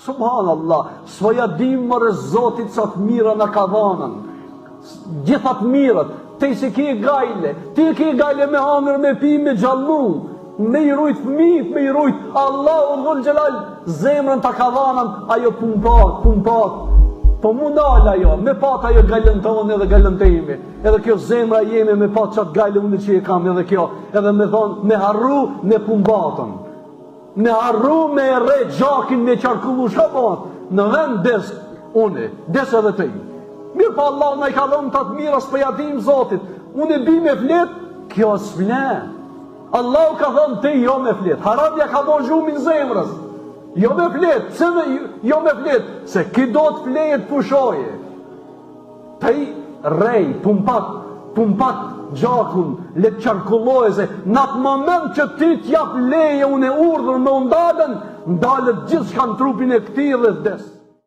Subhanallah, s'po ja dim more Zotit sa të mira na ka dhanën. Gjitha të mirat, ti s'e ki gajle, ti e ki gajle me hangër, me pi, me gjallu, me i rujt fëmijët, me i rujt Allahu dhul xhelal, zemrën ta ka dhanën, ajo pumpat, pumpat, po m'u nal ajo, me pat ajo gajlen tonë edhe gajlen teme, edhe kjo zemra jeme me pat qatë gajle unë që e kam edhe kjo, edhe me thonë, me harru me pumpatën. Me harru me e rreh gjakin me qarkullu çka bëhet në vend des unë, des edhe ti. Mirëpo Allahu na i ka dhënë këto të mira s'po ja dim Zotit. Unë e bi me flet, kjo s'fle. Allahu ka thënë ti jo me flet. Haram ja ka bo gjumin zemrës. Jo me flet, pse me, jo me flet? Se ky do të fleje të pushoje. Ti rrej, pumpat, pumpat gjakun, le të qarkullojë se në atë moment që ti t'jap leje unë e urdhër me u ndalën, ndalet gjithçka në trupin e këtij dhe vdes.